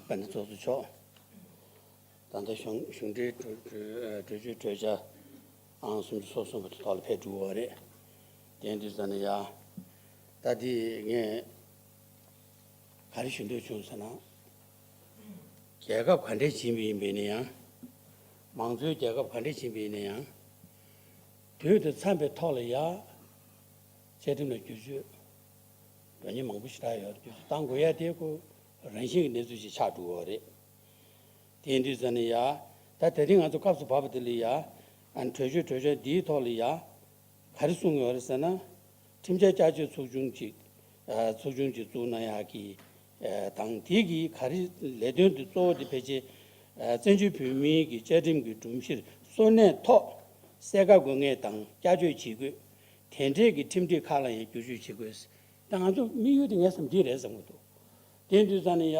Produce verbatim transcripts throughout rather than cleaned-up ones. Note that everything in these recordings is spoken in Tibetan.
པ་ནི་ཚོགས་གཙོ་མཆོག་ད་ལྟ་གཞུང་གཞུང་འབྲེལ་གྲོས་གྲོས་གྲོས་ཆོད་གྲོས་འཆར་ཨང་སུམ་ཅུ་སོ་གསུམ་པ་དེ་ཐོག་ལ་ཕེབས་འགྲོ་བ་རེད། དེ་ཡིན་དུས་ཙ་ན་ཡ། ད་འདི་ངས་ག་རེ་ཞུ་འདོད་བྱུང་ཟེར་ན། རྒྱལ་ཁབ་ག་འདྲས་ཕྱིན་པ་ཡིན་པ་ཡིན་ན་ཡང་། མང་གཙོའི་རྒྱལ་ཁབ་ག་འདྲས་ཕྱིན་པ་ཡིན་ན་ཡང་། དུས་དང་འཚམས་པའི་ཐོག་ལ་ཡ། བཅའ་ཁྲིམས་ལ་བསྒྱུར་བཅོས་འདྲ་མིན་མང་པོ་ཞེ་དྲག་ཡོད་རེད། བསྒྱུར་བཅོས་གཏང་དགོས་ཡ་དེ་ཁོ་རང་བཞིན་གྱི་གནས་ཚུལ་ཞིག་ཆགས་འགྲོ་གི་རེད། དེ་ཡིན་དུས་ཙ་ན་ཡ། ད་དེ་རིང་ང་ཚོ་སྐབས་སུ་བབས་པ་དེ་ལ་ཡ། ཨ་ནི་གྲོས་ཆོད་གྲོས་འཆར་འདིའི་ཐོག་ལ་ཡ། ག་རེ་གསུངས་ཡོད་རེད་ཟེར་ན། ཁྲིམས་འཆར་བསྐྱར་བཅོས་ཚོགས་ཆུང་ཅིག་ཨ་ཚོགས་ཆུང་ཅིག་བཙུགས་གནང་ཡག་གི་ཨ་དང་། དེ་གི་ག་རེ་ལས་དོན་དེ་གཙོ་བོ་དེ་ཕལ་ཆེར་ཨ་བཙན་བྱོལ་བོད་མིའི་གི་བཅའ་ཁྲིམས་ཀྱི་སྒྲོམ་གཞིར་གསོན་གནས་ཐོག་གསལ་ཁ་འགོད་མཁན་དང་བསྐྱར་བཅོས་བྱེད་དགོས། དེ་འབྲེལ་གྱི་ཁྲིམས་སྒྲིག་ཁག་ལ་ཡང་བསྒྱུར་བཅོས་བྱེད་དགོས། ད་ང་ཚོ་དམིགས་ཡུལ་དེ་ངས་བསམ་འདི་རེད་བསམ་གྱི་འདུག་དེ་ཡིན་དུས་ཙ་ན་ཡ།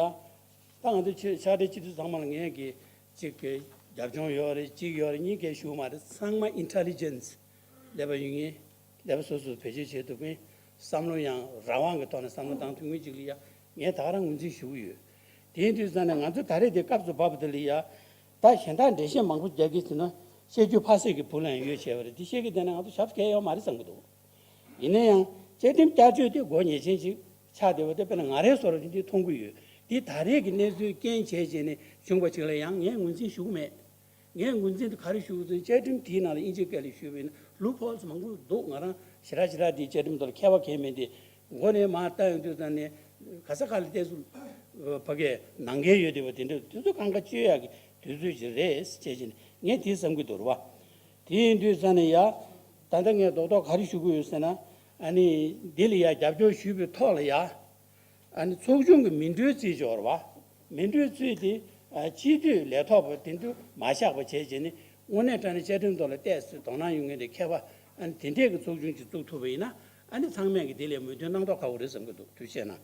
ད་ང་ཚོ་ཕྱི་ཕྱག་སྦྲེལ་སྤྱི་འཐུས་ཚང་མ་ལ་ངས་ཀྱི་གཅིག་གི་རྒྱབ་ལྗོངས་ཡོད་རེད། གཅིག་ཡོད་རེད། གཉིས་ཀའི་ཞུ་མ་རེད། ཚང་མ་ཨིན་ཊེ་ལི་ཇེན་སི་ཀླད་པ་ཡོད་མཁན། ཀླད་པ་སོ་སོ་བེད་སྤྱོད་བྱེད་ཐུབ་མཁན། བསམ་བློ་ཡང་རང་དབང་གི་ཐོག་ནས་བསམ་བློ་བཏང་ཐུབ་མཁན་ཅིག་ལ་ཡ་ངས་ད་ག་རང་ངོས་འཛིན་ཞུ་གི་ཡོད། དེ་ཡིན་དུས་ཙ་ན་ང་ཚོ་ད་རེས་དེ་སྐབས་སུ་བབས་པ་དེ་ལ་ཡ། ད་གཞན་དག་འགྲེལ་བཤད་མང་པོ་རྒྱག་གི་ཟེར་ན་བཤད་རྒྱུ་ཕ་སེ་གི་བུ་ལ་ཡང་ཡོད་བྱས་པ་རེད། དེ་བཤད་གི་བསྡད་ན་ང་ཚོ་ཞབས་གལ་ཡོད་མ་རེད་བསམ་གི་འདུག་ཡིན་ན་ཡང་བཅའ་ཁྲིམས་བསྐྱར་བཅོས་དེ་དགོས་ངེས་ཅན་ཞིག་ཆགས་བསྡད་པ་དེ་དཔེར་ན་ང་རའི་བཟོ་འདྲ་དེ་འདི་མཐོང་གི་ཡོད། འདི་ད་རེས་ཀྱི་གནས་ཚུལ་རྐྱེན་བྱས་བྱས་ནས་བྱུང་བ་ཅིག་ལ་ཡང་ངས་ངོས་འཛིན་ཞུ་གི་མེད། ངས་ངོས་འཛིན་དེ་ག་རེ་ཞུ་གི་འདུག་བཅའ་ཁྲིམས་དེའི་ནང་ལ་དབྱིན་ཇིའི་སྐད་ལ་ཞུས་པ་ཡིན་ན་ལུབ་ཧོལ་སི་མང་པོ་འདུག་ང་རང་ཞེ་དྲག་ཞེ་དྲག་དེའི་བཅའ་ཁྲིམས་ཐོག་ལ་མཁས་པ་གང་ཡང་མེད་དེ། མགོ་ནས་མར་ལྟ་ཡོང་དུས་ཙམ་ནས་ག་ས་ག་ལ་བལྟས་སུ་ཕ་གིའི་ནང་འགལ་ཡོད་བསྡད་པ་དེ་འདྲ་དེ་ཚོ་གང་ག་བཅོས་ཡག་གི་དུས་ཚོད་ཅིག་རེད་ཅེས་བྱས་ནས་ངས་དེ་བསམ་གྱི་འདུག་རེད་བ། དེ་ཡིན་དུས་ཙམ་ནས་ཡ། ད་ལྟ་ངས་རྡོག་རྡོག་ག་རེ་ཞུ་གི་ཡོད་ཟེར་ན། ཨ་ནི་འདི་ལ་ཡ་རྒྱབ་སྐྱོར་ཞུས་པའི་ཐོག་ལ་ཡ། ཨ་ནི་ཚོགས་ཆུང་གི་མི་འགྲོའི་རྩིས་འཇོག་རེད་བ། མི་འགྲོའི་རྩིས་དེ་ཨ་སྤྱི་འཐུས་ལས་ཐོག་པ་དེ་ཚོ་མ་བཞག་པ་བྱས་བྱས་ནས་དངོས་གནས་དྲང་གནས་བཅའ་ཁྲིམས་ཐོག་ལ་ཏོག་ཙམ་དོ་སྣང་ཡོད་མཁན་དེ་མཁས་པ་ཨ་ནི་དེ་འདྲས་ཀྱི་ཚོགས་ཆུང་ཅིག་བཙུགས་ཐུབ་པ་ཡིན་ན། ཨ་ནི་ཚང་མས་ཀྱི་དེ་ལ་མོས་མཐུན་གནང་མདོག་ཁ་པོ་རེད་བསམ་གྱི་འདུག་དུས་ཆེན་ན།